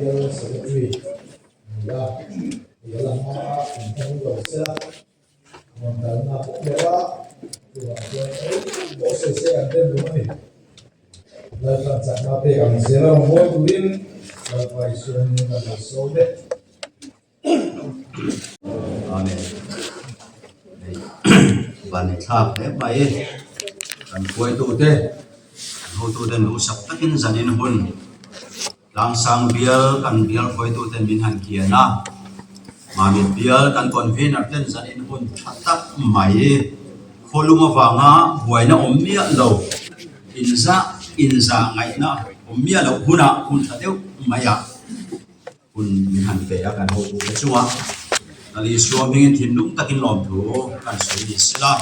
Bial Secretary a ni a, hei a la hmaa inhmang lo sela rawn kalna pawh deuh a, chuvang chuan ei pawh sawi se an dem lo a ni. Lalpan chakna pek ang zel a rawn mawi turin Lalpa Isuan a lo sawm e. Amen. Van i thlak hle mai. Kan hruaitute, kan hotuten duhsak takin zanin hun Tlangsang bial kan bial hruaituten min han kian a. Mamit bial kan convener ten zanin hun tha tak mai khawlum avanga buaina awm miah lo, inzah inzah ngaihna awm miah loh hunah hun tha deuh maiah Hun min han pe a kan hotute chunga Lal Isua hmingin thinlung takin lawmthu kan sawi ni sela,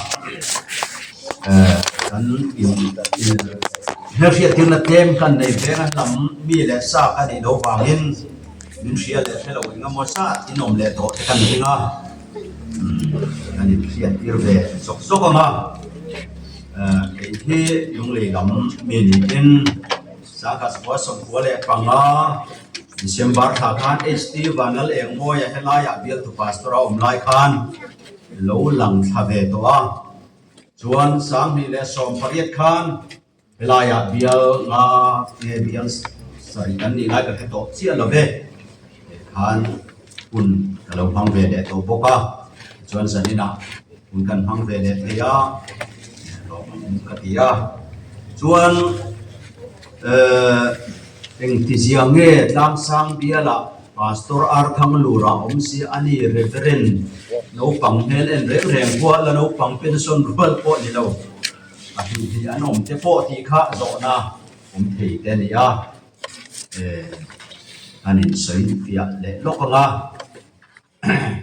kan in in hmelhriattirna tlem kan nei veng a lam mi leh sa ka nih loh vangin min hria leh hre lo eng emaw zat in awm leh tawh te kan ring a, kan inhriattir ve zawk zawk ang a, kei hi lunglei lam mi niin. Sangkhat 95 December thla khan HT Vanlal Engmawia helaiah bialtu pastor a awm lai khan lo lang thla ve tawh a. Chuan 2018 khan helaiah bial nga nge bial sarih kan nih lai ka hre tawh chiah lo ve. Hei khan hun ka lo hmang ve leh tawh bawk a. Chuan zaninah hun kan hmang ve leh thei a, lawmawm ka ti a. Chuan ehh engtizia nge Tlangsang bialah Pastor Arthang Lura awm si a ni Reverend naupang hmel en reng reng pawh la naupang pension rual pawh ni lo a hmuh hi an awm te pawh tih kha zawhna awm thei te a ni a. Ehh an insawi fiah leh lawk ang a.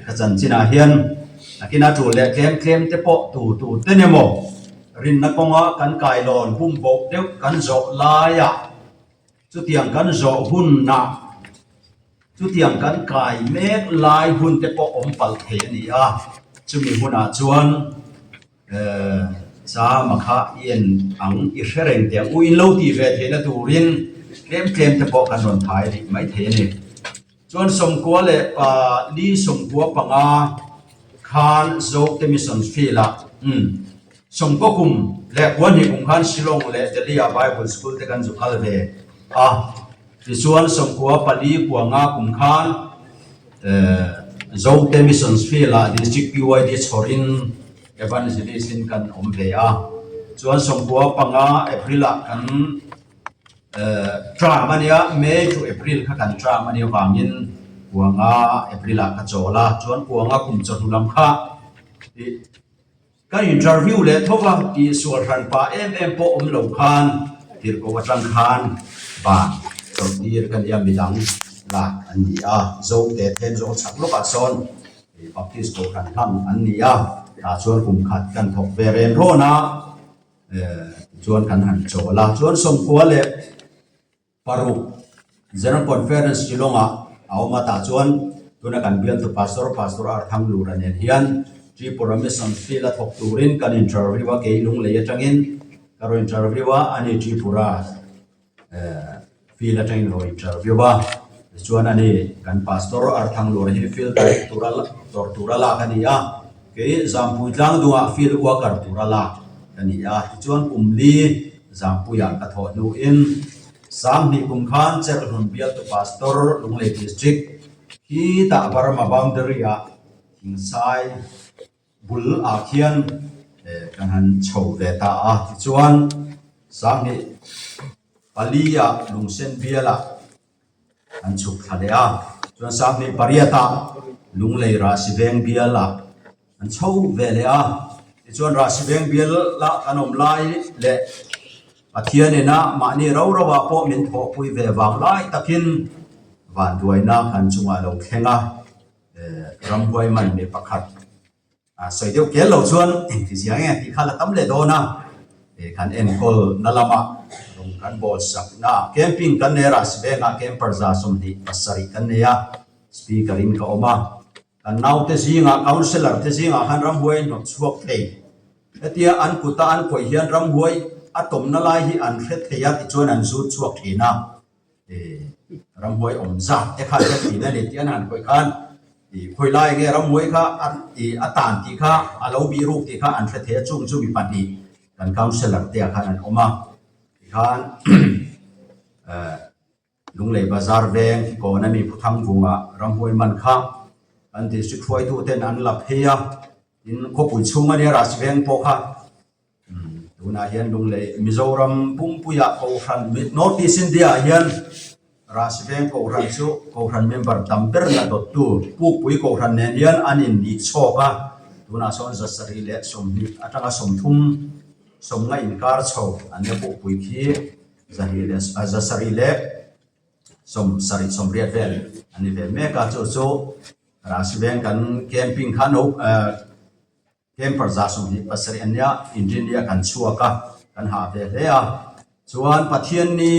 Ka chanchinah hian nakin a tul leh tlem tlem te pawh tu tu te ni maw? Rinna kawnga kan kailawn bum boh deuh kan zawh laiah chutiang kan zawh hunah chutiang kan kai mek lai hun te pawh awm palh thei a ni a, chumi hunah chuan Chama kha i en ang i hre reng teh ang u in lo tih ve theihna turin tlem tlem te pawh kan rawn thai rih mai thei a ni. Chuan 94 95 khan Zote Mission Field ah umm 90 kum leh 92 kum khan Shillong leh Delhi ah Bible School te kan zu kal ve a. Tichuan 94 95 kum khan Zote Mission Field ah District PYD chhawrin Evangelist in kan awm ve a. Chuan 95 April ah kan Term a nia, May to April kha kan term a nih avangin kuanga April ah ka chawl a, chuan kuanga kum chawhnu lam kha ih ka interview leh tho va, tih sual hran pah em em pawh awm lo khan tirhkoh atang khan ban chawlh tir ka nia midang lak an ni a, Zote Thenzawl chhak lawkah sawn Baptist Kohhran hlang an ni a, tah chuan kum khat kan thawk ve ren rawn a. Chuan kan han chawl a, chuan 96 General Conference Shillong-ah a awm a, tah chuan tuna kan bialtu Pastor, Pastor Arthang Lura nen hian Tripura Mission Field a thawk turin kan interview a, kei Lunglei atangin ka rawn interview a, ani Tripura Field atangin rawn interview a, tichuan ani kan Pastor Arthang Lura hi Field Director a dawr tura lak a ni a, kei Zampui Tlangdungah Field Worker tura lak ka ni a, tichuan kum li Zampuiah ka thawh hnuin 2000 kum khan Cherhlun bialtu Pastor Lunglei District hi tah Burma Boundary ah Thingsai Bul ah khian kan han chho ve ta a, tichuan 2004 ah Lungsen bialah an chhuk thla leh a, chuan 2008 ah Lunglei Rahsiveng bialah an chho ve leh a, tichuan Rahsiveng bialah kan awm lai leh Pathian ina mahni ro ro ah pawh min thawhpui ve vang lai takin vanduaina kan chungah lo thleng a. Ramhuai man mi pakhat sawi deuh kel lo chuan engti zia nge tih kha la tam leh dawn a, kan enkawl na lamah rawng kan bawl sak na camping kan nei a Rahsivengah camper 27 kan nei a, speaker in ka awm a, kan naute zingah councillor te zingah khan ramhuai hnawt chhuak thei hetia an kuta an khawih hian ramhuai a tawmna lai hi an hre thei a tichuan an zut chhuak thin a. Ramhuai awm zat te kha hian thin a ni tih an han khawih khan ih khawi lai nge ramhuai kha a ih a tan tih kha a lo bih ruk tih kha an hre thei a, chung chu mi pahnih kan councillor te ah khan an awm a tikhan eh Lunglei Bazar veng kawn a mi Phuthangvunga ramhuai man kha an district hruaitu ten an la phei a, tin khawpui chhung a nia Rajveng pawh kha. Tunah hian Lunglei Mizoram pumpuiah Kohhran North East India ah hian Rahsiveng Kohhran chu Kohhran member tam ber la dawttu Pukpui Kohhran nen hian an innih chhawk a, tunah sawn 720 atanga 30 sawmnga inkar chho an nia Pukpui khi 270 80 vel an ni ve mek a, chu chu Rahsiveng kan camping kha no Camper 27 an nia, engineer kan chhuak a, kan hah ve hle a. Chuan Pathianni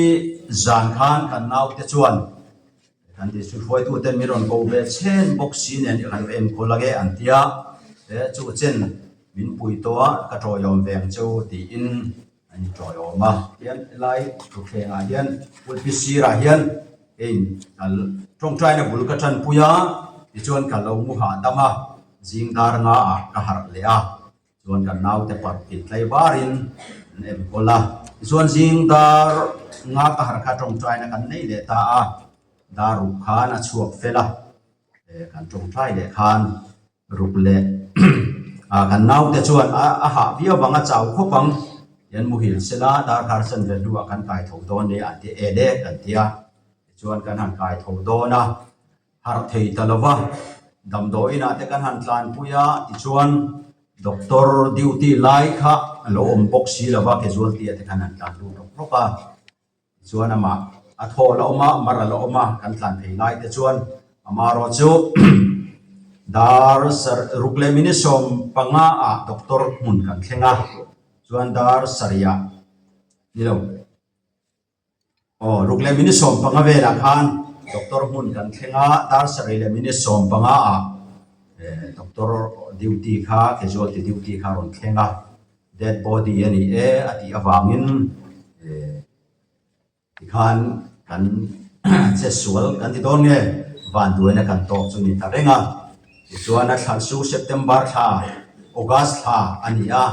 zan khan kan naute chuan kan district hruaituten min rawn ko ve chhen bawk si nen i han enkawl ange an ti a, he chu chen min pui tawh a, ka tawiawm ve ang cheu tiin an intawiawm a. Tihian helai thutthlengah hian pulpit sirah hian keiin ka tawngtaina bul ka tanpui a, tichuan ka lo mu hahdam a. Zing dar nga ah ka harh leh a, chuan kan naute parh tih tlai varin an enkawl a. Tichuan zing dar nga ka harh kha tawngtaina kan nei leh ta a, dar ruk khan a chhuak fel a, kan tawngtai leh khan ruk leh kan naute chuan a hah viau vang a chau khawp ang, hian muhil sela darkar chanve hnuah kan kai tho dawn nia an ti e le kan ti a, tichuan kan han kai tho dawn a. Harh thei ta lo va, damdawiinah te kan han tlanpui a, tichuan doctor duty lai kha a lo awm bawk si lo va, casualty ah te khan han tlan lut rawk rawk a, tichuan amah a thaw la awm a, mar a la awm a, kan tlan phei lai te chuan amaherawh chu dar ruk leh minute 15 ah doctor hmun kan thleng a, chuan dar sarih ah ni lo. Aw, ruk leh minute 15 velah khan doctor hmun kan thleng a, dar sarih leh minute 15 ah doctor duty kha casualty duty kha a rawn thleng a, dead body a ni e a tih avangin tikhan kan che sual kan ti dawn nge vanduaina kan tawk chu ni ta reng a. Tichuan a thla chu September thla, August thla a ni a,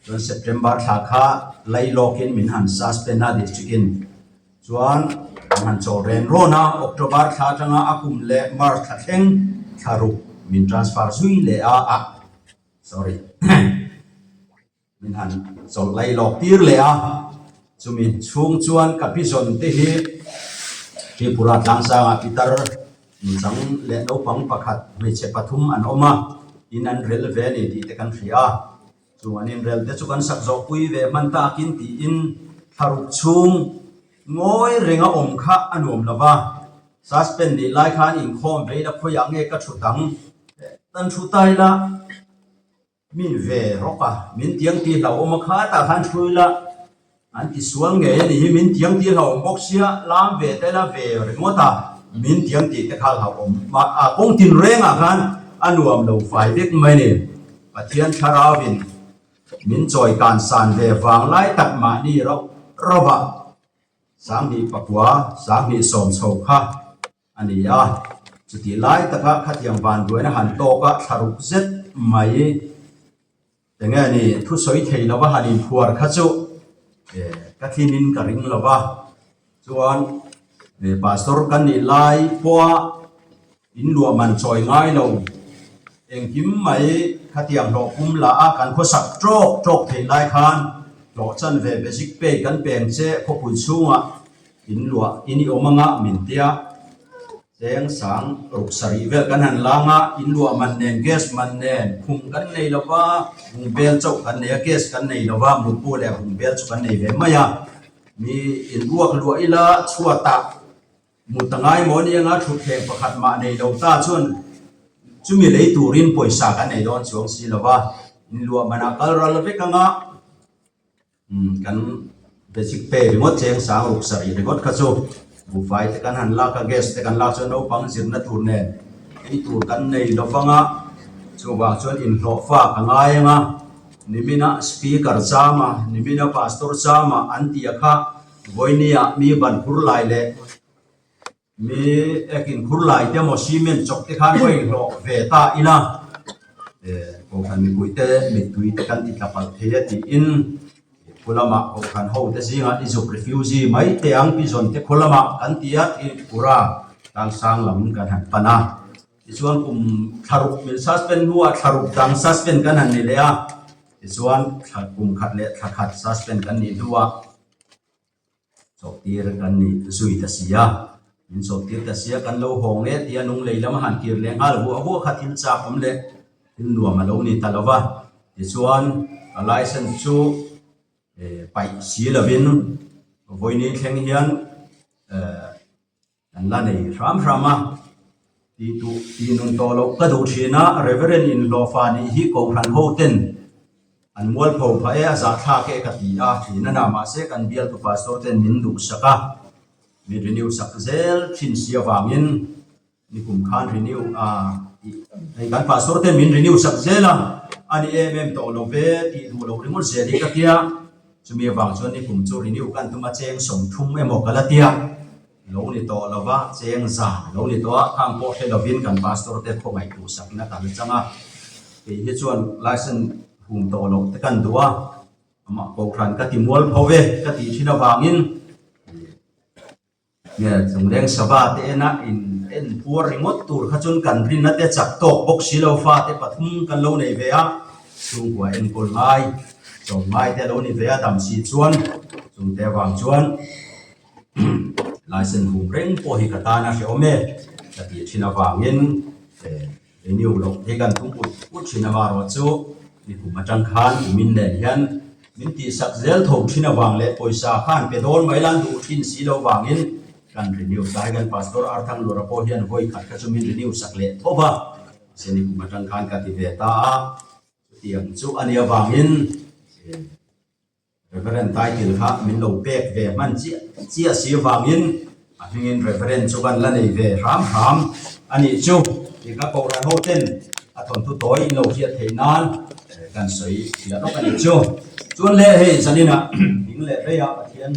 chuan September thla kha lei lawkin min han suspend a district in chuan an han chawl ren rawn a, October thla atanga a kum leh March thla thleng thla ruk min transfer zui leh a, ah sorry. Min han chawlh lai lawk tir leh a, chumi chhung chuan ka pi zawn te hi Tripura tlangsangah pitar nungchang leh naupang pakhat hmeichhe pathum an awm a, in an rel ve a ni tih te kan hria a, chung an inrel te chu kan sak zawh pui ve hman takin tiin thlaruk chhung ngawi renga awm kha a nuam lo va, suspend nih lai khan inkhawm vei la khawiah nge ka thut ang, tan thu ta ila. Min ve rawk a, min tiang tih hlauhawm a kha tah khan thu ila an ti sual ngei a nih hi, min tiang tih hlauhawm bawk sia lam ve te la ve ringawt a, min tiang tih te kha hlauhawm a kawng tin rengah khan a nuam lo fai vek mai ni. Pathian thlarauin min chawi kan san ve vang lai tak mahni rauh rauh a, 2009, 2010 chho kha a ni a, chutih lai taka khatiang vanduaina han tawk a thlaruk zet mai enge ni thusawi thei lova han inphuar kha chu ka thlinin ka ring lo va, chuan pastor kan nih lai pawha in luah man chawi ngai lo engkim mai khatiang hlawh pum la a kan khawsak tawk tawk thei lai khan hlawh chanve basic pay kan peng che khawpui chhungah In luah in i awm anga min tia cheng sang ruk sarih vel kan han lang a, in luah man nen gas man nen khum kan nei lo va, bungbel chauh kan nei a, gas kan nei lo va, mutbu leh bungbel chu kan nei ve mai a, mi in ruak luah ila chhuatah mut a ngai maw nia anga thutthleng pakhat mah nei lo ta chuan chumi lei turin pawisa kan nei dawn chuang si lo va, in luah manah kal ral vek anga. Kan basic pay ringawt cheng sang ruk sarih ringawt kha chu buhfai te kan han lak a, gas te kan lak chuan naupang zirna tur nen ei tur kan nei lo vang a, chuvang chuan inhlawh fak a ngai ang a, nimina speaker cham a, nimina pastor cham a an tih a kha vawinia mi ban phur lai leh. Mi ek inkhur lai te emaw cement chawp te khan va inhlawh ve ta ila Kohhran mipuite mittui te kan ti tla palh thei a tiin khu lamah Kohhran ho te zingah i zuk refugee mai teh ang pi zawn te khu lamah kan ti a Tripura tlangsang lam kan han pan a. Tichuan kum thlaruk min suspend hnuah thlaruk dang suspend kan han ni leh a, tichuan thla kum khat leh thla khat suspend kan nih hnuah chawhtir kan ni zui ta si a, min chawhtir ta si a, kan lo hawng leh tia lunglei lam a han kir leh nghal vuah vuah kha thil chak awm leh thil nuam a lo ni ta lo va, tichuan ka license chu paih si lovin vawiin thleng hian eh. Kan la nei hram hram a, tih duh tih nun tawh loh ka duh thin a, Reverend inhlawhfa nih hi Kohhran ho ten an mualpho phah e, a zahthlak e ka ti a thin a na, mahse kan bialtu pastor ten min duhsak a, min renew sak zel thin si avangin Nikum khan renew a tih hei kan pastor ten min renew sak zel a, a ni em em tawh lo ve tih duh loh ringawt zel hi ka tia, chumi avang chuan nikum chu renew kan tum a cheng 30 emaw ka la tia, lo ni tawh lo va cheng zan lo ni tawh a, khang pawh hre lovin kan pastor te khawngaih duhsakna kan chang a, kei hi chuan license hum tawh loh te kan duh a, amah kohhran ka ti mual pho ve ka tih thin avangin. Nge chungleng sava te ena in en puar ringawt tur kha chuan kan rinna te chak tawk bawk si lo fate pathum kan lo nei ve a, chhungkua enkawl ngai, chawm ngai te a lo ni ve a dam si chuan chungte avang chuan license hum reng pawh hi ka tan a hrehawm e ka tih thin avangin Renew loh hi kan tum ut ut thin amaherawh chu nikum atang khan kumin nen hian min tihsak zel tho thin avang leh pawisa khan pe dawn mai la an duh thin si lo vangin kan renew ta hi kan Pastor Arthang Lura pawh hian vawi khat kha chu min renew sak leh tho va, mahse nikum atang khan ka ti ve ta a, chutiang chu a nih avangin. Reverend title kha min lo pek ve hman chiah chiah si avangin a hmingin Reverend chu kan la nei ve hram hram a nih chu tih kha Kohhran ho ten a thawnthu tawi in lo hriat theih nan kan sawi fiah lawk a nih chu. Chuan le hei zaninah ding leh reia Pathian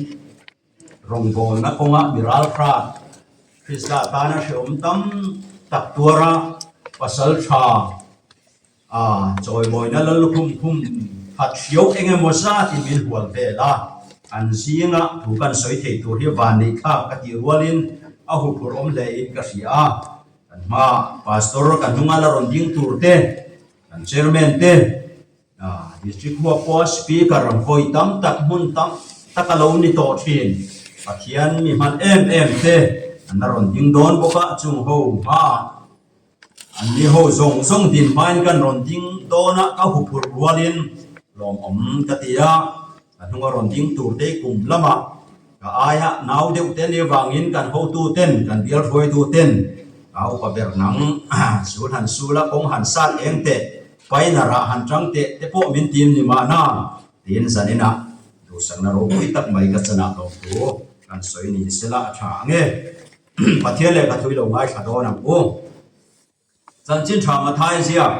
rawngbawlna kawnga mi ralhrat Krista tana hrehawm tam tak tuara pasal tha A chawimawina Lallukhum khum khat hriau eng emaw zatin min hual vel a, an zinga thu kan sawi thei tur hi vanneih thlak ka tih rualin a huphurh awm hlein ka hria a. Kan hma Pastor kan hnunga la rawn ding tur te, kan Chairman te, District huap pawha Speaker vawi tam tak hmun tam tak a lo ni tawh thin, Pathian mi hman em em te an la rawn ding dawn bawk a, chung ho hmaah An ni ho zawng zawng din hmain kan rawn ding dawn a, ka huphurh rualin lawmawm ka ti a, ka hnunga rawn ding tur te kum lamah ka aia nau deuh te nih avangin kan hotu ten, kan bial hruaitu ten ka upa ber nang sul han sul a, kawng han sat eng teh, paina rah han tang teh te pawh min tim ni mahna tiin zaninah duhsakna ropui tak mai ka chanah lawmthu kan sawi ni sela a tha ang e. Pathian lehkha thui lo ngaithla dawn ang u. Chanchin tha Mathai ziak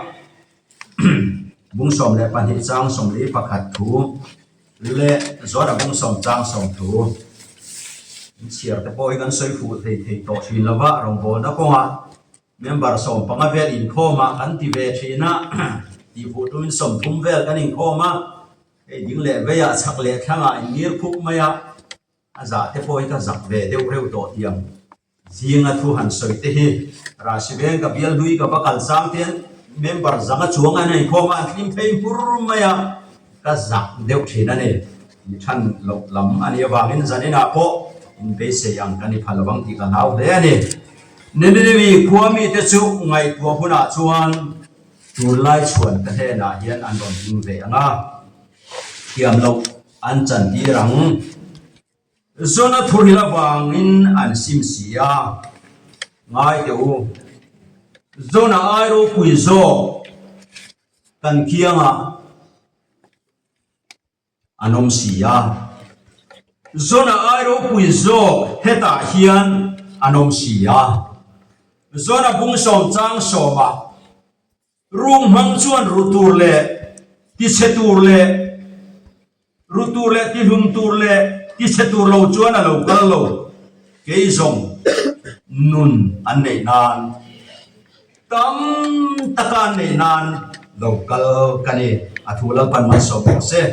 bung 12 chang 41 thu leh John-a bung 10 chang 10 thu in chhiar te pawh hi kan sawi fuh thei thei tawh thin lo va, rawngbawlna kawngah member 15 vel inkhawm ah kan ti ve thin a, tih fuh tumin 30 vel kan inkhawm a, hei ding leh vei ah chhak leh thlang ah inngir khup mai a. A zah te pawh hi ka zak ve deuh reuh tawh tiang zinga thu han sawi te hi Rahsi veng ka bial hlui ka va kal chang te hian member zanga chuang an inkhawm a an hlim phei hmur mai a, ka zak deuh thin a ni. Tih than loh lam a nih avangin zaninah pawh inbeisei ang kan i pha lovang tih ka hlau hle a ni. Nineveh khua mite chu ngaihtuah hunah chuan tunlai chhuan ka hnenah hian an rawn ding ve ang a, thiam loh An chantir ang. Zona thuril avangin an sim si a, ngai teh u. Zona ai ropui zawk kan kiangah an awm si a. Zona ai ropui zawk hetah hian an awm si a. Zona bung 10 chang 10-ah. Rum hmang chuan ru tur leh tichhe tur leh ru tur leh tihlum tur leh tichhe tur lo chuan a lo kal lo. Kei zawng. Nun an neih nan, tam taka an neih nan lo kal ka ni. A thu Lalpan malsawm bawk se.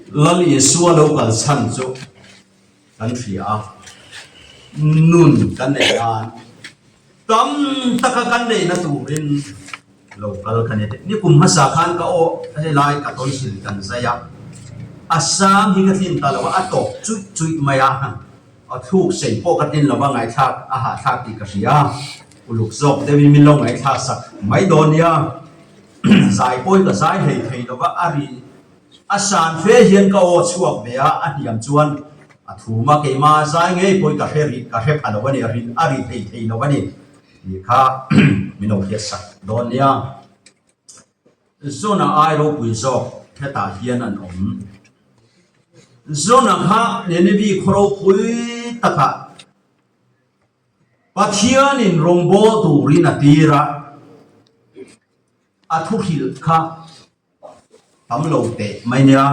Lal Isua lo kal chhan chu kan hria a, nun kan neih nan tam taka kan neihna turin lo kal ka ni. Ni kum hmasa khan ka aw helai ka tonsil kan zai a, a sang hi ka tlin ta lo a, a tawp chuih chuih mai a, a thluk sei pawh ka tlin lo va, ngaihthlak a hahthlak tih ka hria, uluk zawk deuhin min lo ngaihthlak sak mai dawn nia. Zai pawi ka zai hlei thei lo va, a ri a san fe hian ka aw chhuak ve a, a hniam chuan a thum a, keimah zai ngei pawi ka hre rih, ka hre pha lo a ni, a ri a ri thei thei lo a ni tih kha min lo hriat sak dawn nia. Zona ai ropui zawk hetah hian an awm. Zona kha Nineveh khaw ropui takah Pathianin rawngbâwl turin a tir a, a thu hrilh kha tam lo teh mai nia.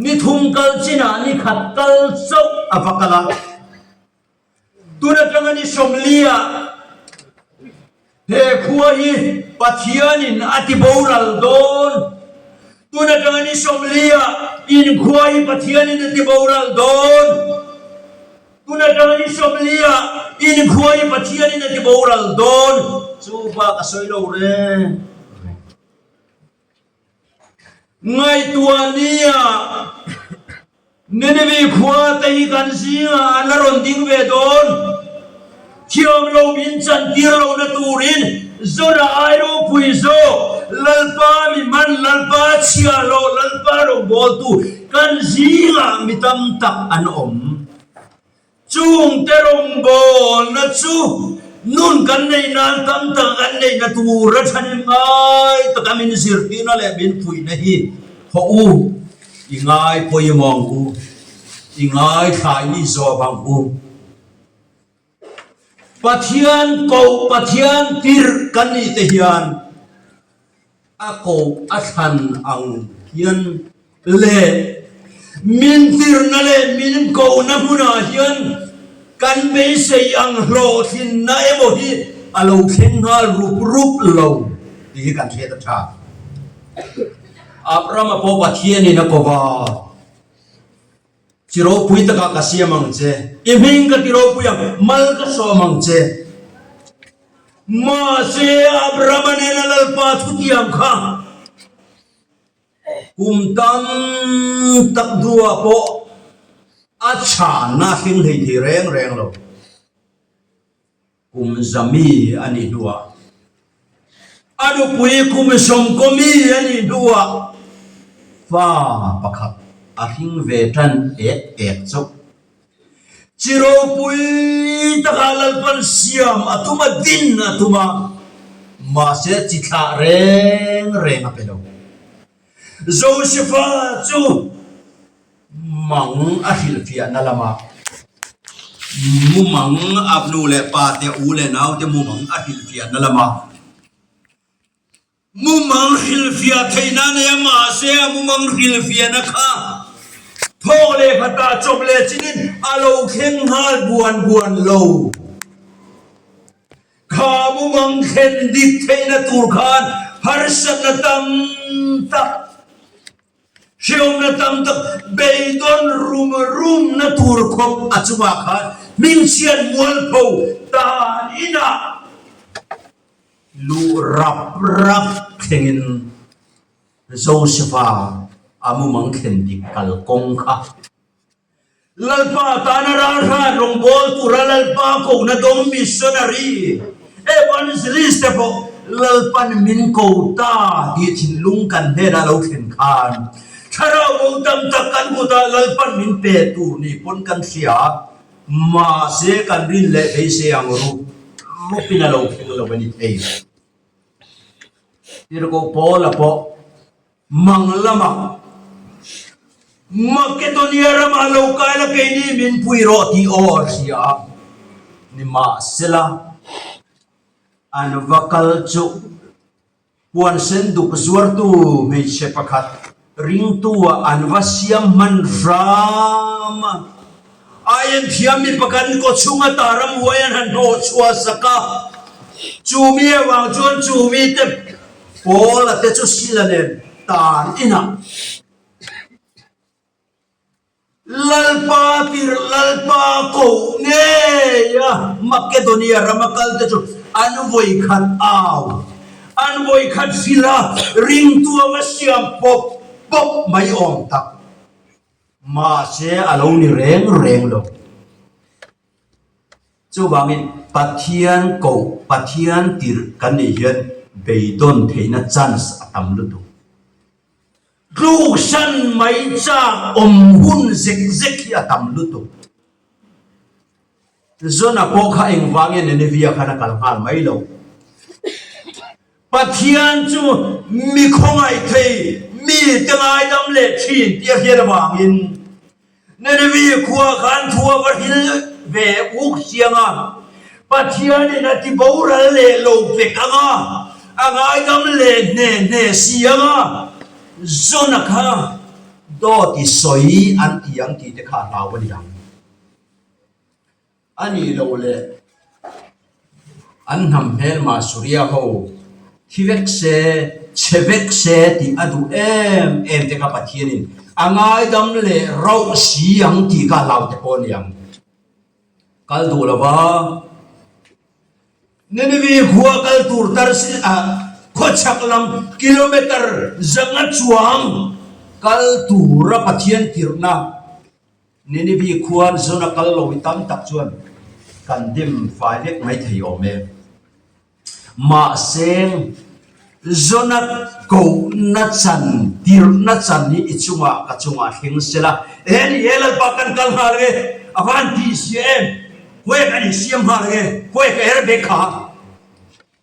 Ni thum kal chinah ni khat kal chauh a va kal a, tun atanga ni sawmliah He khua hi Pathianin a ti boral dawn. Tun atanga ni sawmliah inkhua hi Pathianin a ti boral dawn. Tun atanga ni sawmliah inkhua hi Pathianin a ti boral dawn. Chu bak a sawi lo reng reng. Ngaihtuah nia Nineveh khua te hi kan zingah an la rawn ding ve dawn. Thiam lo min chantir lohna turin Zona ai ropui zawk Lalpa mi hman, Lalpa chhia lo, Lalpa rawngbawltu kan zingah mi tam tak an awm. Chungte rawngbawlna chu nun kan neih nan tam tak kan neihna tur a thanem ngai taka min zirtirna leh min puihna hi haw u, i ngai pawimawh ang u, i ngai thlai ni zawm ang u. Pathian koh, Pathian tirh kan nih te hian A koh a thlan ang hian leh min tirhna leh min kohna hmunah hian kan beisei ang hlawhtlinna emaw hi a lo thleng nghal rup rup lo tih hi kan hriat a tha. Abrahama pawh Pathianin a ko va. Chi ropui takah ka siam ang che, i hming ka ti ropui ang, mal ka sawm ang che. Mahse, Abrahama nena Lalpa thutiam kha kum tam tak hnuah pawh a chhanna a hring hlei thei reng reng lo. Kum zami a nih hnuah, a nupui kum sawmkaw mi a nih hnuah fa pakhat a hring ve tan ek ek chauh. Chi ropui takah Lalpan siam a tum a, din a tum a, mahse chi thlah reng reng a pe lo. Josefa chu Mang a hrilhfiahna lamah mumang a nu leh pa te, u leh nau te mumang a hrilhfiahna lamah mumang hrilhfiah theihna a nei a, mahse a mumang hrilhfiahna kha thawk leh khatah chawp leh chinin a lo thleng nghal buan buan lo. Kha mumang thlen dik theihna tur khan harsatna tam tak Hriawmna tam tak beidawn rum rumna tur khawp a chungah khan hmingchhiat mualpho tan inah luh rap rap thlengin Josefa a mumang thlen dik kalkawng kha Lalpa tana ralhran rawngbawl tura Lalpa kohna dawng missionary, evangelist te pawh Lalpan min ko ta tih thinlung kan hnenah lo thlen khan thlarau bo tam tak kan kutah Lalpan min pe tur ni pawn kan hria mahse kan rin leh beisei ang rup rupin a lo thleng lo a ni thei. Tirhkoh Paula pawh Mang lamah Makedonia ramah lo kai la keini min pui rawh tih aw a hria a, nimahsela an va kal chu puan sen duk zuartu hmeichhe pakhat ringtu ah an va siam hman hram a. Aiin thiam mi pakhat kaw chhung ata ramhuai an han hnawh chhuah sak a, chu mi avang chuan chu mite Paula te chu Sila nen tan inah Lalpa tirh Lalpa koh ngei a Makedonia rama kal te chu an vawikhat au, an vawikhat hrilh a, ringtuam a siam pawp pawp mai awm tak. Mahse a lo ni reng reng lo. Chuvangin Pathian koh, Pathian tirh kan nih hian beidawn theihna chance a tam lutuk. Tluksan mai chak awm hun zek zek hi a tam lutuk. Zona pawh kha engvangin Nineveh khan a kal nghal mai lo. Pathian chu mi khawngaih thei, mi te ngaidam leh thin tih a hriat avangin Nineveh khua khan thu a va hril ve uk chiang a, Pathianin a ti boral leh lo pek ang a, a ngaidam leh hne hne si ang a, Jona kha dawt i sawi an ti ang tih te kha a hlau a ni ang. A nih loh leh an hnam hmelma Suria ho thi vek se, chhe vek se tih a duh em em te kha Pathianin a ngaidam leh rauh si ang tih kha a hlau te pawh a ni ang. Kal duh lova Nineveh khua kal tur Tarsis ah khawchhak lam kilometre 500 chuang kal tura Pathian tirhna Nineveh khuan Jona kal lo i tam tak chuan kan dim fai vek mai thei awm e. Mahse, Jona kohna chan, tirhna chan hi i chungah ka chungah thleng se la, he ni he Lalpa kan kal nghal ange, a van tih sia em, khawi kan insiam nghal ange, khawi ka her bag kha.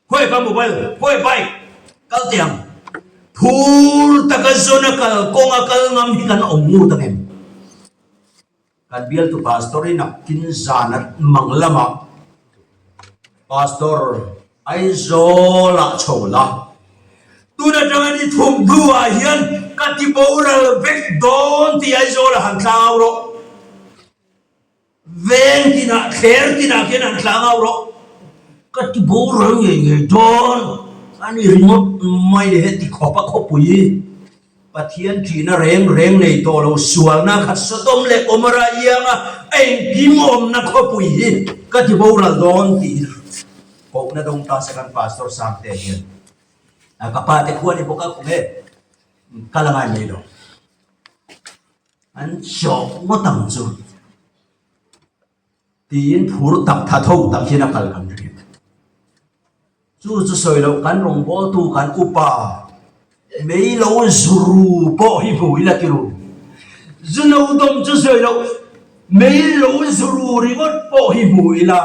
Khawi ka mobile, khawi bike kal teh ang. Phur taka zawn a kal kawng a kal ngam hi kan awm ngut ang em? Kan bialtu pastor in a kin zan a mang lamah Pastor Aizawl ah chho la. Tun atanga ni thum hnuah hian ka ti boral vek dawn tih Aizawl ah han tlang au rawh. Veng tinah, thler tinah khian an tlang au rawh. Ka ti boral ngei ngei dawn a ni ringawt mai le heti khawp a khawpui Pathian ṭihna reng reng nei tawh lo sualna khat Sodom leh Gomorrah ianga engkim awmna khawpui hi ka ti boral dawn tih hi kohna dawng ta se kan Pastor Sangte hian ka pa te khua ni bawk a khawnge kal a ngai mai lo. An chawh ngawt ang chu tiin phur tak tha tho tak hian a kal kan ring. Chu chu sawi loh kan rawngbawltu kan upa mei lo zuru pawh hi hmu ila ti ru. Zu no dawm chu sawi loh mei lo zuru ringawt pawh hi hmu ila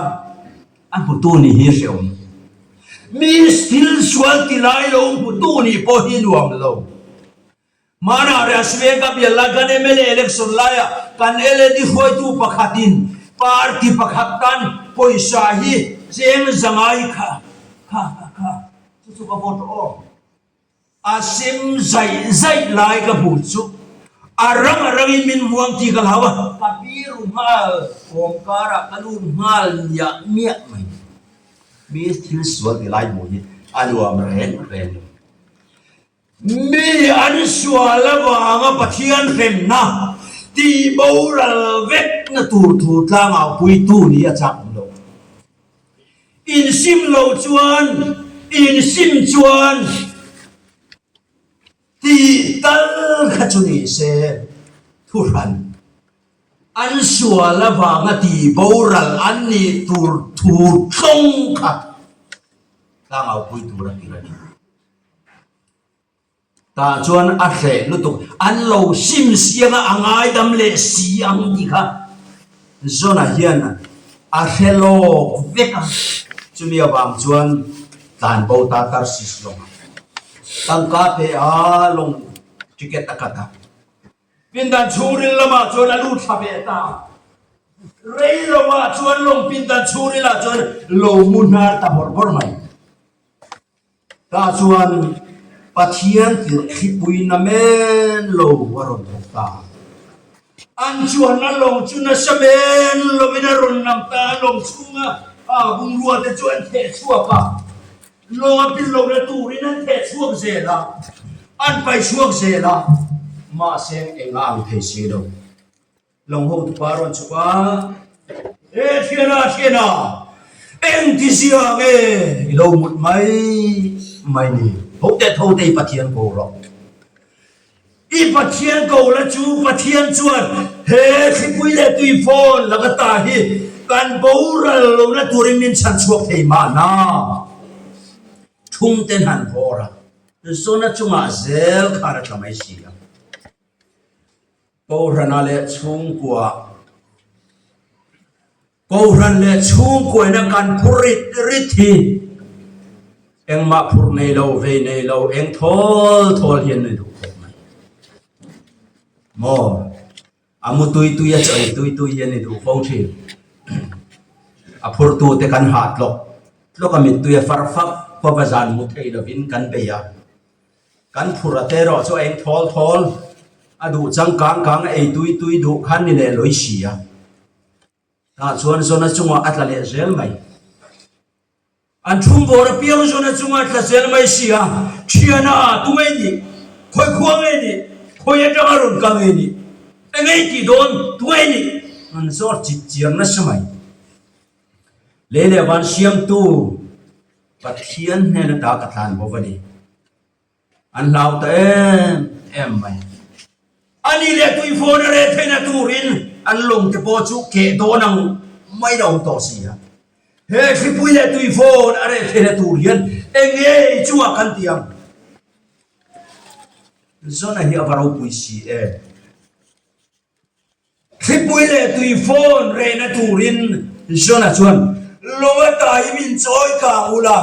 a hmutu nih hi hrehawm. Mi thil sual ti lai lo hmutu nih pawh hi nuam lo. Hmanah Rashmi ka bial lai kan mla election laia kan LAD hruaitu pakhatin party pakhat tan pawisa hi cheng zangai kha kha kha kha chu chu ka vote rawh aw. A sem zaih zaih lai ka hmuh chu a rang a rangin min muang tih ka hlau a, ka biru nghal kawngkarah ka lut nghal miah miah mai. Mi thil sual ti lai hmuh hi a nuam reng reng lo. Mi an sual avanga Pathian hremna tih boral vekna tur thu tlangau puitu ni a chak awm lo. Insim lo chuan, insim chuan tih tal kha chu ni se thuhran an sual avanga tih boral an nih tur thu tlawng kha tlangau pui tur a tir a ni. Tah chuan a hreh lutuk, an lo sim siang a, a ngaidam leh si ang tih kha Jona hian a hre lawk vek a, chumi avang chuan tlanbo ta Tarsis lawng a tangka pe a, lawng ticket a cut a. Pindan chhungril lamah chuan a lut thla ve ta. Rei lovah chuan lawng pindan chhungrilah chuan lo mu hnar ta bawrh bawrh mai. Tah chuan Pathian tirh thlipui na men lo a rawn thawk ta. An chuanna lawng chu nasa men lovin a rawn lang ta a, lawng chhunga bungrua te chu an theh chhuak a, lawng a pil lohna turin an theh chhuak zel a, an paih chhuak zel a, mahse enga ang thei si lo. Lawng hotupa rawn chhuk a, E thiana, thiana, engti zia nge i lo mut mai mai ni? Tho teh, tho teh i Pathian ko rawh. I Pathian ko la chu Pathian chuan he thlipui leh tui fawn laka ta hi kan boral lohna turin min chhan chhuak thei mahna. Thungten han vawr a, Zona chungah zel khan a tla mai si a. Kohrana leh chhungkua. Kohhran leh chhungkuaina kan phur rit rit hi engmah phur nei lo, vei nei lo, eng thawl thawl hian nui duh khawp mai. Maw? A mu tui tui a chaw ei tui tui hian ni duh fo thin. A phurtu te kan hah tlawk tlawk a mittui a far fak fak a zan mu thei lovin kan bei a. Kan phur a te erawh chu a eng thawl thawl, a duh changkang kang a ei tui tui duh khan ni leh lawi si a. Tah chuan Zona chungah a tla leh zel mai. An thum bawr apiang Zona chungah a tla zel mai si a, Thiana, tu ngei nih? Khawi khua ngei nih? Khawi atanga rawn kal ngei nih? Eng ngei tih dawn? Tu ngei nih? An zawt chip chiar nasa mai. Lei leh van siamtu Pathian hnen ata ka tlan bo va ni. An hlau ta em em mai. A ni leh tui fawn a reh theihna turin an lawng te pawh chu keh dawn ang mai lo awm tawh si a. He thlipui leh tui fawn a reh theihna tur hian eng nge chungah kan ti ang? Zona hi a va ropui si em? Thlipui leh tui fawn rehna turin Zona chuan lawng a tai min chawi kang ula.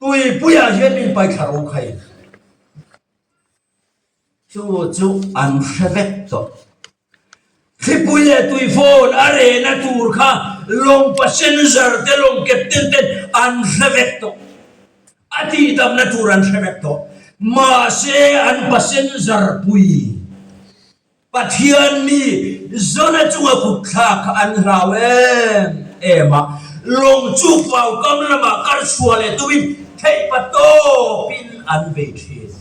Tuipuiah hian min pai thla ro khai. Chu chu an hre vek tawh. Thlipui leh tuifawn a rehna tur kha lawng passenger te lawng captain ten an hre vek tawh. A tihdamna tur an hre vek tawh. Mahse an passenger pui. Pathian mi Zona chunga kut thlak kha an hlau em em a, lawng chu vaukam lamah kar chhuah leh tumin theihpa tawpin an bei thin.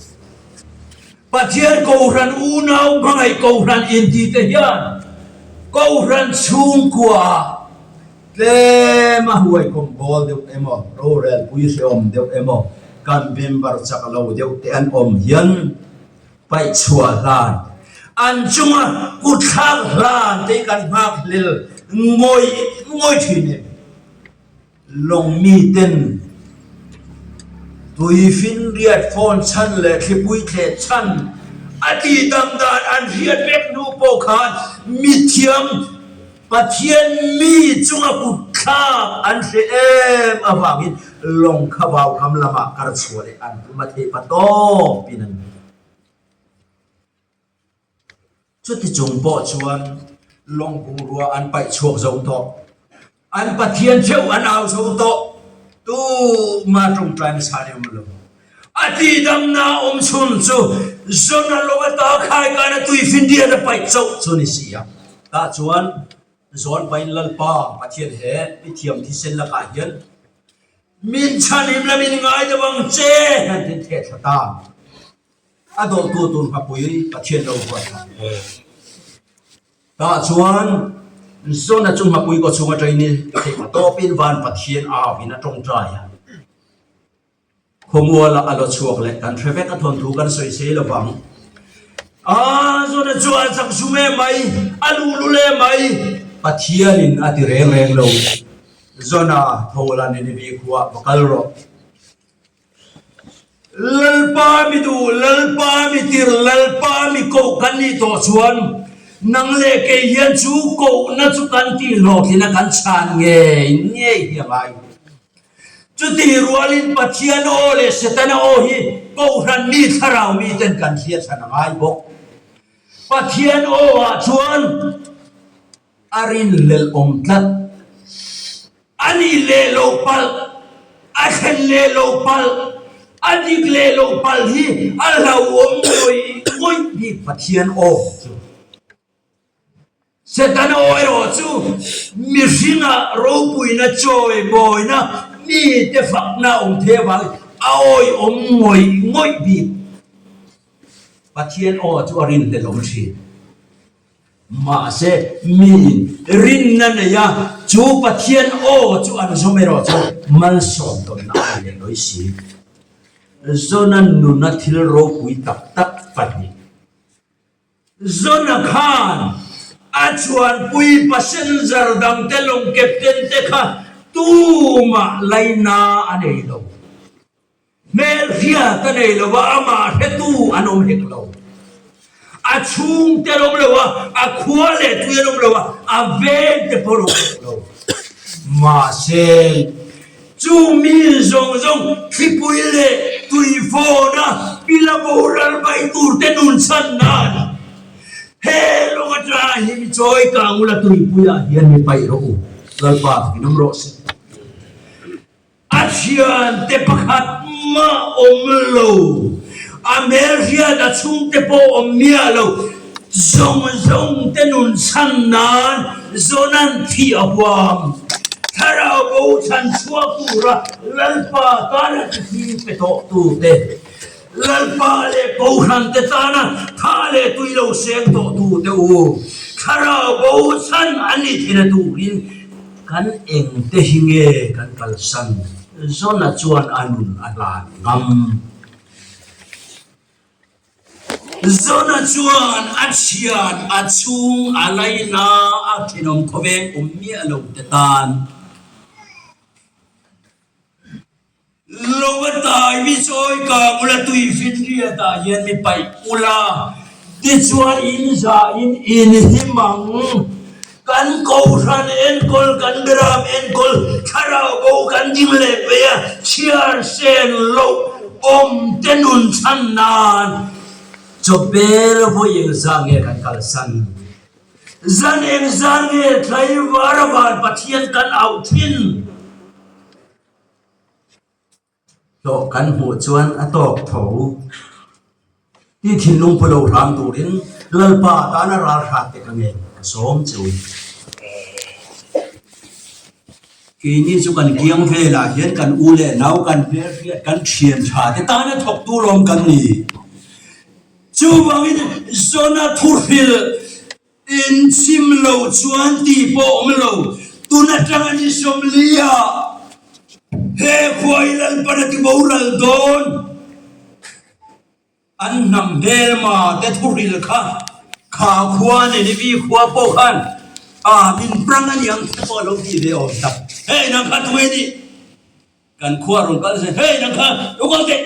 Pathian Kohhran unau hmangaih Kohhran intite hian Kohhran chhungkua tlem a huaikawm bawl deuh emaw, rorelpui hrehawm deuh emaw, kan member chak lo deuh te an awm hian, Paih chhuah hlan, an chunga kutthlak hlan te hi kan nghak hlel ngawih ngawih thin em? Lawng miten tuifinriat phone chhan leh thlipui thleh chhan a tih dam dan an hriat vek hnu pawh khan mithiam Pathian mi chunga kutthlak an hre em avangin lawng kha vaukam lamah kar chhuah leh an tum a theih pa tawpin an hmu. Chuti chung pawh chuan lawng bungrua an paih chhuak zo tawh. An Pathian theuh an au zo tawh. Tumah tawngtai nasa ni awm lo. A tihdamna awm chhun chu Zona lawng ata khaikana tuifinriat a paih chauh chu ni si a. Tah chuan Zawn pain Lalpa Pathian he i thiam thisen lakah hian min chhanhim la min ngai deuh ang che han tin theh thla ta. A dawhtu tur hmapui Pathian lo huat thla e. Tah chuan Zona chu hmapui kaw chhung atangin theih tawpin van Pathian au in a tawngtai a. Khawmuala a lo chhuak leh kan hre vek a thawnthu kan sawi sei lo vang. Aa Zona chu a chak zum em mai, a luhlul em mai. Pathianin a ti reng reng lo. Zona tho la Nineveh khuah va kal rawh. Lalpa mi duh, Lalpa mi tir, Lalpa mi koh kan nih tawh chuan nang leh kei hian chu kohna chu kan tihhlawhtlin a kan chhan ngei ngei hi a ngai. Chutih rualin Pathian aw leh Setana aw hi Kohhran mi thlarau miten kan hriat hran a ngai bawk. Pathian aw ah chuan a rinhlelh awm tlat. A nih leh loh palh, a thlen leh loh palh, a dik leh loh palh hi a hlauhawm ngawih ngawih bik Pathian aw chu. Setana aw erawh chu mihringa ropuina chawimawina mite fakna a awm thei avangin a awihawm ngawih ngawih bik. Pathian aw chu a rinhlelh awm thin. Mahse, miin rinna nei a, chu Pathian aw chu an zawm erawh chu malsawm tawnna a ni leh lawi si. Zona nuna thil ropui tak tak pahnih. Zona khan a chuanpui passenger dangte lawng captain te kha tumah laina a nei lo. Hmelhriat a nei lo a, amah hretu an awm hek lo. A chhungte an awm lo a, a khua leh tui an awm lo a, a vengte pawh an awm hek lo. Mahse, chu mi zawng zawng thlipui leh tuifawna pila boral mai turte nun chhan nan he lawng atanga hi mi chawi kang ula tuipuiah hian mi paih rawh u, Lalpa takin awm rawh se. A thiante pakhat mah awm lo, a hmelhriat a chhungte pawh awm miah lo, zawng zawng te nun chhan nan Jonan thih a huam. Thlarau bo chhan chhuak tura Lalpa tana thihlim pe tawh tute, Lalpa leh Kohhran te tana tha leh tui lo seng tawh tute u, Thlarau bo chhan an ni theihna turin Kan engte hi nge kan kalsan? Zona chuan a nun a hlan ngam. Zona chuan a thian a chhung a laina a thenawm khawveng awm miah lo te tan. Lawng a tai mi chawi kang ula tui finriat ah hian mi paih ula tichuan in zah in in him ang. Kan kohhran enkawl kan beram enkawl thlarau bo kan ding leh pei a chhiar sen loh awm te nun chhan nan chawbel vawi engzah nge kan kalsan? Zan engzah nge tlaivar a van Pathian kan auh thin? Hlawh kan hmuh chuan a tawk tho. Ti thinlung pu lo hram turin Lalpa tana ral hrat te ka ngen ka sawm che u. Keini chu kan kiang velah hian kan u leh nau, kan hmelhriat, kan thian tha te tana thawktu lawm kan ni. Chuvangin Zona thuhrilh In chim lo chuan tih pawh awm lo, tun atanga ni sawmli ah he khua hi Lalpan a ti boral dawn. An hnam hmelma te thuhril kha kha khua Ninivi khua pawh khan a min prang a niang te pawh a lo tih ve awm tak. Hei nang kha tunge nih? Kan khua rawn kal se, hei nang kha lo kal teh,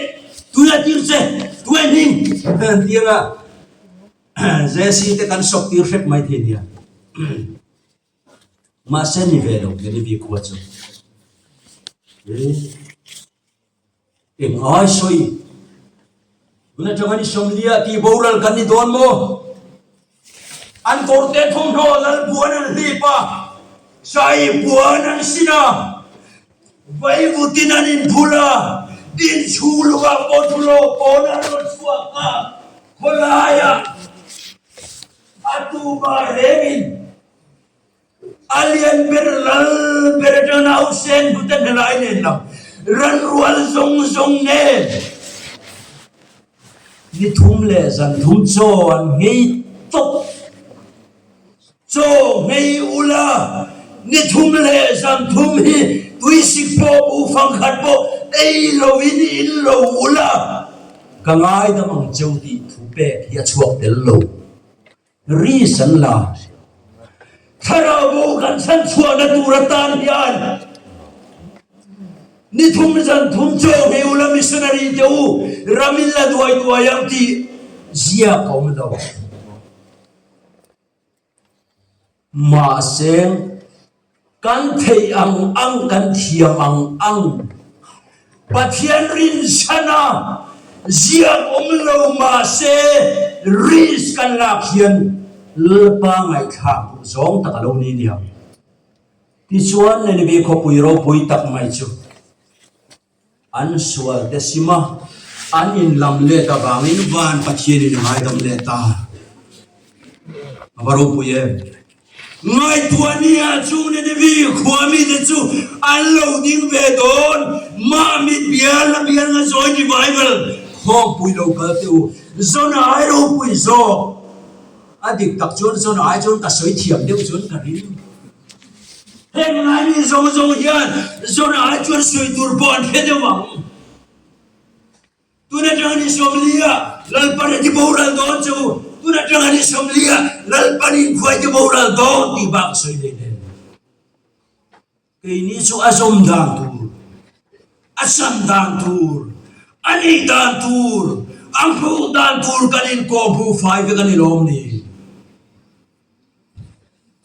tunge tir che, tunge hming? Hei an ti anga. Jesse te kan sawk tir hrep mai thei nia. Mahse ni ve lo Ninive khua chu. Eng ai sawi? Tun atanga ni sawmlia tih boral kan ni dawn maw? An kawrte thawmhnaw lal puan an hlip a, sai puan an sin a, Vaivutin an inphul a, inchhung lungah pawh thu lo pawn an rawn chhuak a, khawlaiah a tupa rengin a lian ber lal ber atanga nausen hnute hnelai nen lam ranrual zawng zawng nen ni thum leh zan thum chaw an nghei tawp. Chaw hmei ula, ni thum leh zan thum hi tuisik pawh buhfang khat pawh ei loin in lo ula, ka ngaidam ang cheu tih thu pek hi a chhuak tel lo. Ris an la. Thlarau bo kan chhan chhuahna tur atan hian ni thum zan thum chaw hmei ula missionary te u ram in la duai duai ang tih ziak a awm lo. Mahse, kan theih ang ang, kan thiam ang ang Pathian rinchhana ziak awm lo mahse risk kan lak hian Lalpa ngaihthlak duh zawng tak a lo ni nia. Tichuan Nineveh khawpui ropui tak mai chu An sual te sim a, an inlam let avangin van Pathianin a ngaidam leh ta. A va ropui em! Ngaihtuah nia chung Ninevi khua mite chu an lo ding ve dawn. Mahmit bial a bial nga zawi revival khawmpui lo kal teh u. Zona ai ropui zawk. A dik tak chuan Zona ai chuan ka sawi thiam deuh chuan ka ring. Heng lai mi zawng zawng hian Zona ai chuan sawi tur pawh an hre deuh ang. Tun atanga ni sawmlia Lalpan a ti boral dawn che u, tun atanga ni sawmlia Lalpan inkhuai ti boral dawn tih bak a sawi leh nen. Keini chu a zawm dan tur, a sam dan tur, a nih dan tur, a hmuh dan tur kan inkawh hmuh fai vek a ni lawm ni?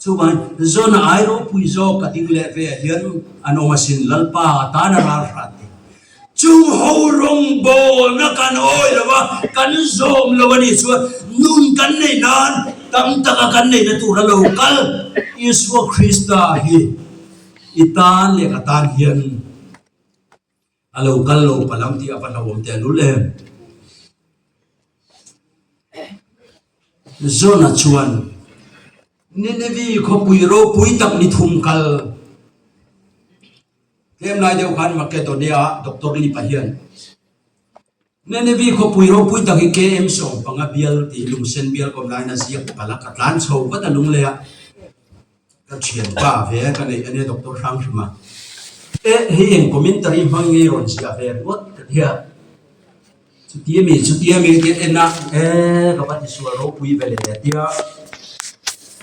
Chuvang Zona ai ropui zawk ka ding leh ve ah hian an awm asin Lalpa tan a ral hrat te. Chung ho rawngbawlna kan awi lo a, kan zawm lo a nih chuan nun kan neih nan tam taka kan neihna tur a lo kal Isua Krista hi i tan leh ka tan hian A lo kal lo palh ang tih a va hlauhawm teh lul em? Jona chuan Ninevi khawpui ropui tak ni thum kal tlem lai deuh khan Makedonia-ah Doctor Lipa hian Ninevi khawpui ropui tak hi KM 15 bial tih lungsen bial kawm laiin a ziak palh a, ka tlan chho vat a lung leh a. Ka thianpa ve a ka neih ania Doctor Hranghrima e hei eng commentary hmang nge rawn ziah ve ringawt ka tia chutia mi chutia mi tia en a e ka va tisual ropui ve leh tia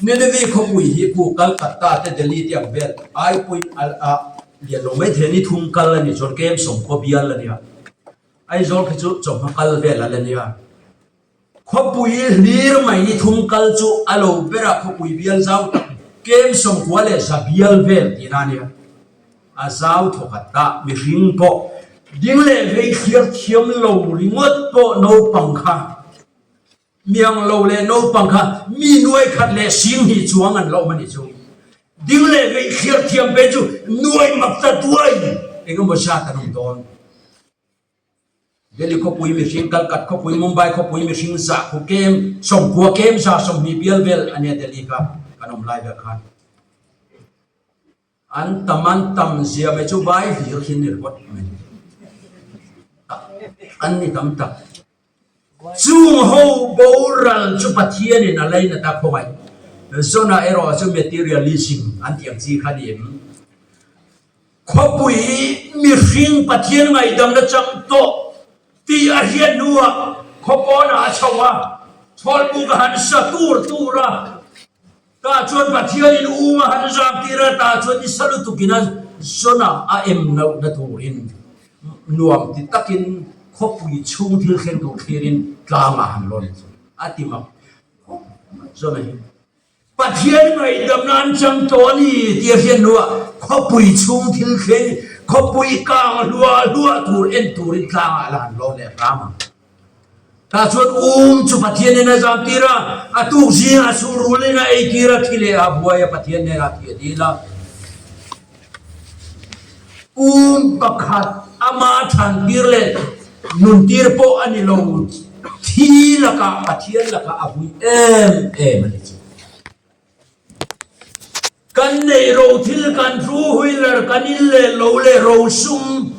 Ninevi khawpui hi khu Calcutta te Delhi te ang vel ai pawhin a a lian lo maithei a ni thum kal a ni chuan kem sawmkhua bial a nia Aizawl khi chu chawhma kal vel a la nia. Khawpui hlir mai ni thum kal chu a lo ber a, khawpui bial zau tak kem 90 leh za bial vel tihna a nia. A zau thawkhat ta mihring pawh ding leh vei thliar thiam lo ringawt pawh naupang kha miang lo leh naupang kha mi nuai khat leh sing hnih chuang an la awm a nih chu. Ding leh vei thliar thiam phei chu nuai mak ta duai eng emaw zat an awm dawn. Delhi khawpui mihring, Kalkat khawpui, Mumbai khawpui mihring zah khu kem, 90 kem za 20 bial vel a nia Delhi kha kan awm lai vel khan. An tam an tam zia mai chu vai hlir khi ni ringawt mai. An ni tam tak. Chung ho boral chu Pathianin a lainat a khawngaih. Zona erawh chu materialism an tih ang chi kha ni em? Khawpui mihring Pathian ngaihdamna chang tawh tih a hriat hnuah khawpawnah a chho a, chhawlbuk a han sa tur tur a, tah chuan Pathianin um a han zam tir a, tah chuan ni sa lutukin a zawnah a em lohna turin nuam ti takin khawpui chhung thil thleng tur thlirin tlangah a han lawn chu a ti mak khawp mai zawn a hi. Pathian ngaihdamna an chang tawh a ni tih a hriat hnuah khawpui chhung thil thleng, khawpui kang hluah hluah tur en turin tlangah la han lawn leh hram ang. Tah chuan um chu Pathian nen a zam tir a, a tuk zingah sulrulin a ei tir a, thi leh a buai a, Pathian hnenah thi a dil a. Um pakhat ama than tir leh nun tir pawh a ni lo, thi lakah Pathian lakah a vui em em a ni chu. Kan neih ro thil kan two wheeler kan in leh lo leh rosum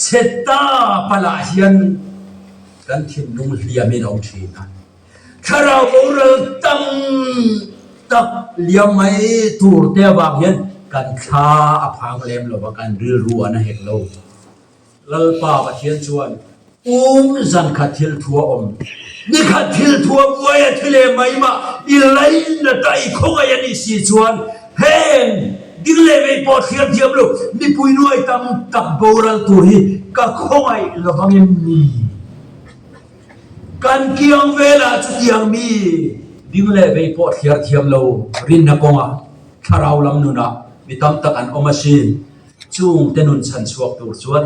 chhe ta palah hian kan thinlung hliamin a awm thin a. Thlarau boral tam tak liam mai tur te avang hian kan thla a phang lem lo va, kan rilru an a hek lo. Lalpa Pathian chuan um zan khat thil thu a awm, ni khat thil thu a buai a thi leh mai mah i lainat a i khawngaih a nih si chuan heng ding leh vei pawh thliar thiam lo mipui nuai tam tak boral tur hi ka khawngaih lovang em ni? Kan kiang velah chutiang mi ding leh vei pawh thliar thiam lo rinna kawngah thlarau lam nunah mi tam tak an awm asin. Chungte nun chhan chhuak tur chuan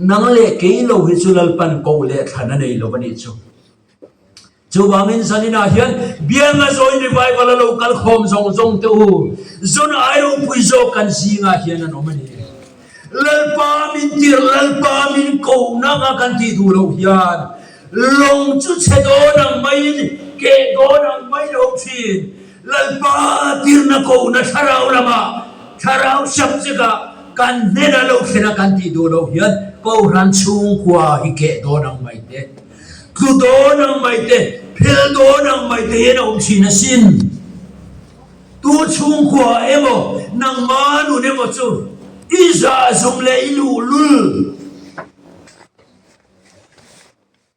nang leh kei lo hi chu Lalpan koh leh thlan a nei lo a nih chu. Chuvangin zaninah hian Bianga Zawi Revival a lo kal khawm zawng zawng te u, zawn ai ropui zawk kan zingah hian an awm a ni. Lalpa min tirh, Lalpa min ko nanga kan tih duh loh hian lawng chu chhe dawn ang maiin, keh dawn ang maiin a awm thin. Lalpa tirna kohna thlarau lamah thlarau subject-ah kan hnena lo thlen a kan tih duh loh hian Kohhran chhungkua hi keh dawn ang mai te, tlu dawn ang mai te, phel dawn ang mai te hian a awm thin asin. Tu chhungkua emaw nangma nun emaw chu i zahzum leh i luhlul.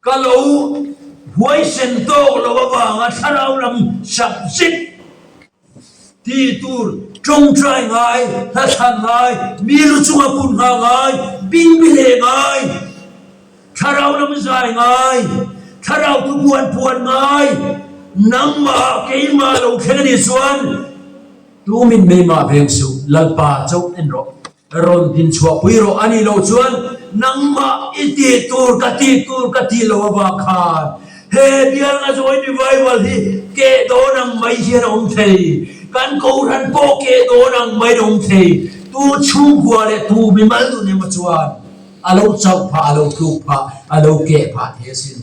Ka lo huaisen tawk lo avanga thlarau lam subject ti tur tawngtai ngai, hlathlan ngai, mi lu chunga kun nghah ngai, bingbi leh ngai, thlarau lam zai ngai, thlarau thu puan puan ngai, nangmah keimah lo thleng a nih chuan tumin meimah veng suh, Lalpa chauh en rawh. Rawn din chhuahpui rawh a nih loh chuan nangmah i tih tur ka tih tur ka tih loh avang khan he bialna Joint Revival hi keh dawn ang mai hian a awm thei, kan Kohhran pawh keh dawn ang maiin a awm thei, tu chhungkua leh tu mimal nun emaw chuan a lo chauh phah, a lo tluk phah, a lo keh phah thei asin.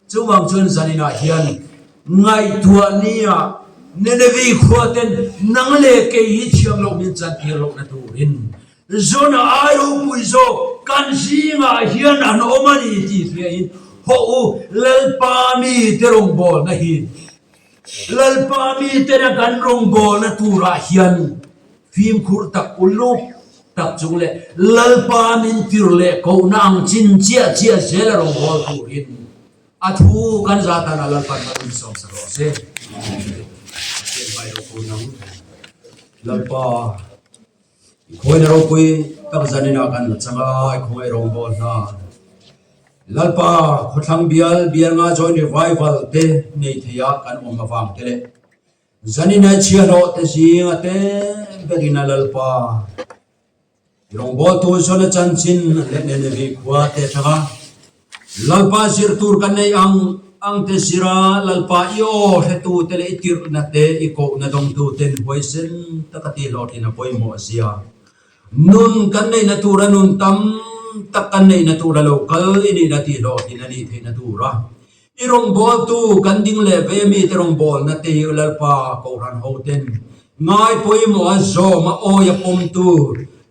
Chuvang chuan zaninah hian Ngaihtuah nia Nineveh khua ten nang leh kei hi thiam loh min chantir lohna turin Jona ai ropui zawk kan zingah hian an awm a ni tih hriain hawh u Lalpa mite rawngbawlna hi Lalpa mitena kan rawngbawlna turah hian fimkhur tak uluk tak chung leh Lalpa min tir leh kohna ang chin chiah chiah zela rawngbâwl turin A thu kan za tan a Lalpan hman in sawm sa rawh se. Pathian hmai ropui nang Lalpa i khawina ropui tak zanin ah kan la chang a i khawngaih rawngbawl hna Lalpa khawthlang bial bial nga joint revival te nei thei a kan awm avang te leh zanin a chhiahhlawh te zing a te berin a Lalpa Rawngbawltu Jona chanchin leh Nineveh khua te atanga Lalpa zir tur kan nei ang ang te zira Lalpa i aw hretute leh i tirhna te i kohna dawngtuten huaisen taka tihhlawhtlin a pawimawh zia. Nun kan neihna tura nun tam tak kan neihna tura lo kal i nihna tihhlawhtlin a nih theihna tura I rawngbawltu kan ding leh ve mite rawngbawlna te hi Lalpa Kohhran hoten ngai pawimawh a zawm a awi a pawmtu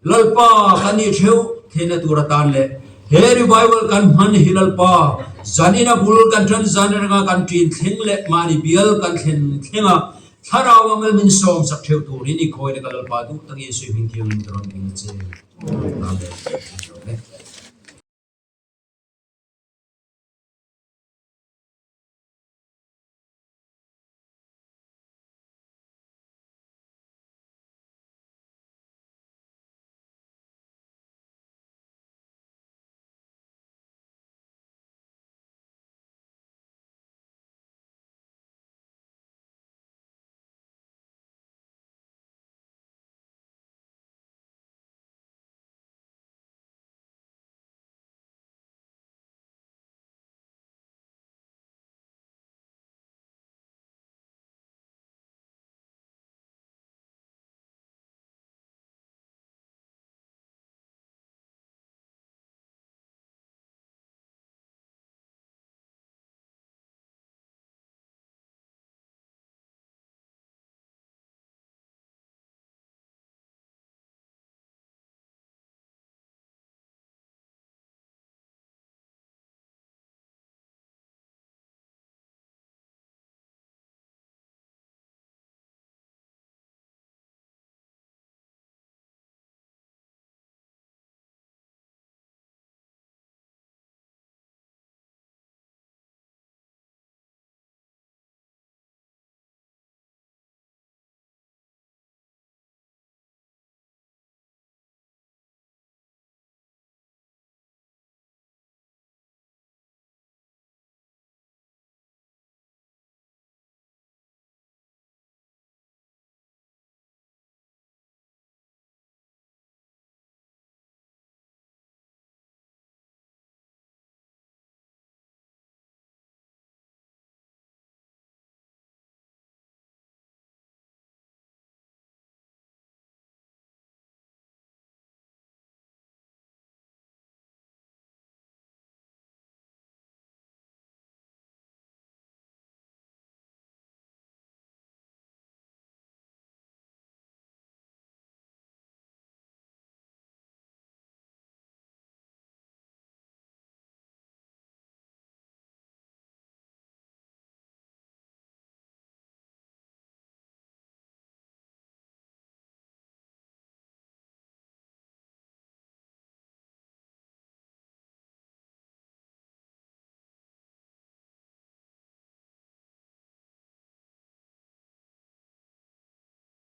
Lalpa kan nih theuh theihna tur atan leh he revival kan hman hi Lalpa zanin a bul kan tan zan atanga kan ṭin thleng leh mahni bial kan thlen thleng a thlarau a mal min sawm sak theuh turin i khawi leh ka Lalpa duh takin Suihming Thianghlim ka rawn dil a che. Amen.